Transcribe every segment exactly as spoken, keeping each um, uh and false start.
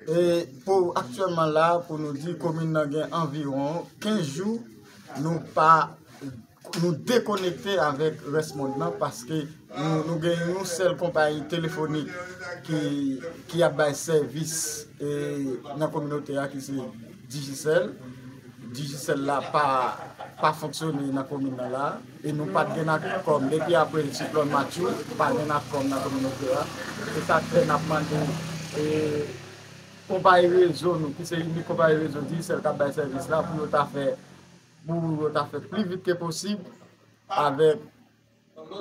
E pou aktyèlman la, pou nou di komin nan gen anviwon kenz jou, nou pa, nou dekonekte avèk rès mond nan, paske nou, nou gen yon sèl konpayi telefonik ki, ki ap bay sèvis, e, nan kominote a, ki se Digicel. Digicel la pa, pa fonksyone nan komin nan la, e nou pa t gen Natcom. Depi apre siklòn Matthew, pa gen Natcom nan kominote a. Se sa k fè n ap mande, e, konpayi rezo nou, ki se inik konpayi rezo Digicel k ap bay sèvis la, pou yo ta fè, pou yo ta fè pli vit ke posib avèk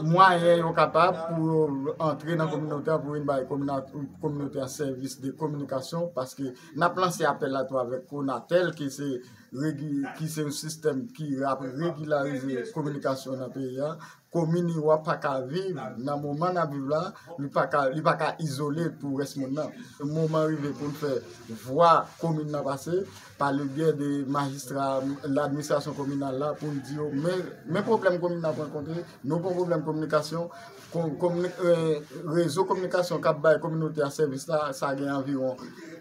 mwayen yo kapab pou yo antre nan kominote a, pou vin bay komina-, kominote a sèvis de kominikasyon, paske n ap lanse apèl la tou avèk Conatel, ki se regi-, ki se yon sistèm ki ap regilarize kominikasyon nan peyi a. Komin Iwa pa ka viv nan moman n ap viv la, li pa ka, li pa ka izole pou rès moun nan. Moman rive pou n fè vwa komin nan pase, pa le byè de majistra, ladministrasyon kominal la, pou n di yo, men, men pwoblèm komin nan ap rankontre, nou gen pwoblèm kominikasyon, ko-, komini-, e, rezo kominikasyon k ap bay kominote a sèvis la, sa gen anviwon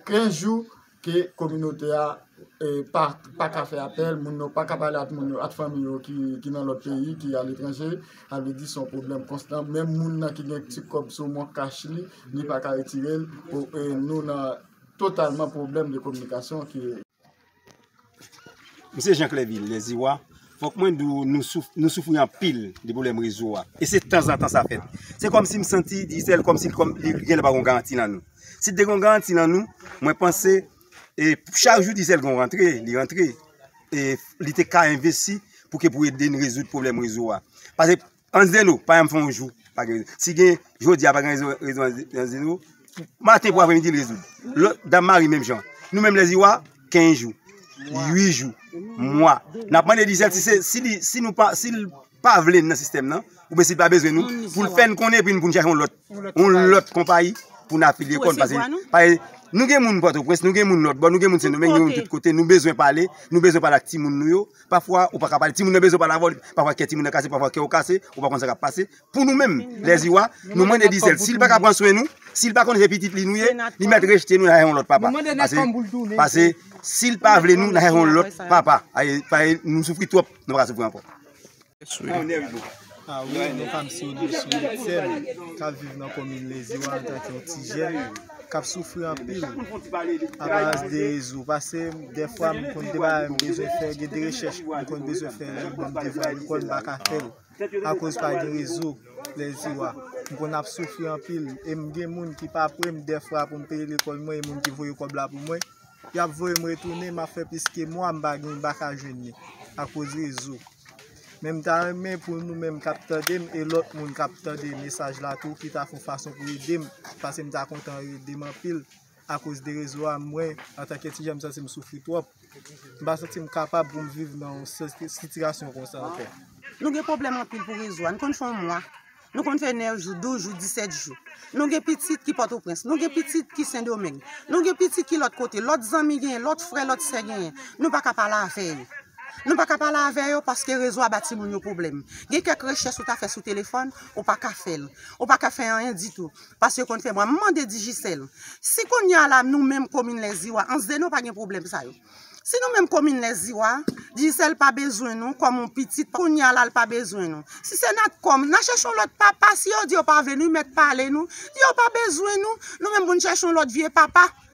kenz jou ke kominote a, e, pa, pa ka fè apèl, moun yo pa ka pale ak moun yo, ak fanmi yo ki, ki nan lòt peyi, ki aletranje, sa vle di se yon pwoblèm konstan. Menm moun nan ki gen ti kòb sou mwen kach li, li pa ka retire l, pou, e, nou nan, totalman pwoblèm de kominikasyon ki. M se Jean Clerville, Lèziwa. Fòk mwen di w, nou souf-, nou soufri anpil de pwoblèm rezo a. E se tanzantan sa fèt. Se kòmsi m santi Digicel kòmsi l kòm, li genlè pa gen yon garanti nan nou. Si l te gen yon garanti nan nou, mwen panse, e, chak jou Digicel gen yon rantre, li rantre. E li te ka envesti pou ke pou ede n rezoud pwoblèm rezo a. Paske Anzdeno pa janm fè yon jou pa gen rezo. Si gen jodi a pa gen rezo, rezo Anzdeno, maten pou apremidi l rezoud. Lòt Dam Mari menm jan. Nou menm Lèziwa, kenz jou, uit jou, mwa. N ap mande Digicel si se, si li, si nou pa, si l pa vle n nan sistèm nan, oubyen si l pa bezwen nou, pou l fè n konnen epi n pou n chache yon lòt, yon lòt konpayi pou n afilye kò n. Paske, paske nou gen moun Pòtoprens, nou gen moun lòt bò, nou gen moun Sendomeng, nou gen moun tout kote, nou bezwen pale, nou bezwen pale ak timoun nou yo. Pafwa, ou pa ka pale, timoun nan bezwen pale avè w, pafwa kè timoun nan kase, pafwa kè w kase, ou pa konn sa k ap pase. Pou nou menm, Lèziwa, nou mande Digicel, si l pa ka pran swen nou, si l pa konn se pitit li nou ye, li mèt rejte nou, n al yon lòt papa. Paske, paske si l pa vle nou, n al yon lòt papa. Ay, pa, nou soufri twòp, nou pa ka soufri ankò. A wi, nou pa m se Odilson Etienne, k ap viv nan komin Lèziwa antanke yon ti jèn k ap soufri anpil aparans de rezo. Paske dèfwa m konn gen bagay m bezwen fè, gen de rechèch m konn bezwen fè, lè m ban m devwa lekòl, m pa ka fè l akoz pa gen rezo Lèziwa. M konn ap soufri anpil e m gen moun ki pa pre m dèfwa pou m peye lekòl mwen e moun ki voye kòb la pou mwen, y ap voye m retounen, m ap fè plis ke mwa m pa gen, m pa ka jwenn li akoz rezo. Men m ta renmen pou nou menm k ap tande m e lòt moun k ap tande mesaj la tou ki ta fè yon fason pou ede m, paske m ta kontan yo ede m anpil akoz de rezo a, mwen, antanke ti jèn, m santi m soufri twòp. M pa santi m kapab pou m viv nan yon si-, sitiyasyon konsa ankò. Nou gen pwoblèm anpil pou rezo a. Nou konn fè yon mwa. Nou konn fè nèf jou, douz jou, disèt jou. Nou gen pitit ki Pòtoprens. Nou gen pitit ki Sendomeng. Nou gen pitit ki lòt kote. Lòt zanmi genyen, lòt frè, lòt sè genyen. Nou pa ka pale avè yo. Nou pa ka pale avè yo paske rezo a ba timoun yo pwoblèm. Gen kèk rechèch ou ta fè sou telefòn, ou pa ka fè l. Ou pa ka fè anyen ditou. Paske yo konn fè mwa. M mande Digicel. Si kounye a la, nou menm komin Lèziwa, Anzdeno pa gen pwoblèm sa yo. Si nou menm komin Lèziwa, Digicel pa bezwen nou kòm yon pitit, kounye a la l pa bezwen nou. Si se Natcom, n a chèche yon lòt papa, si yo di yo pa vle nou, yo mèt pale nou, yo pa bezwen nou, nou menm pou n chèche yon lòt vye papa.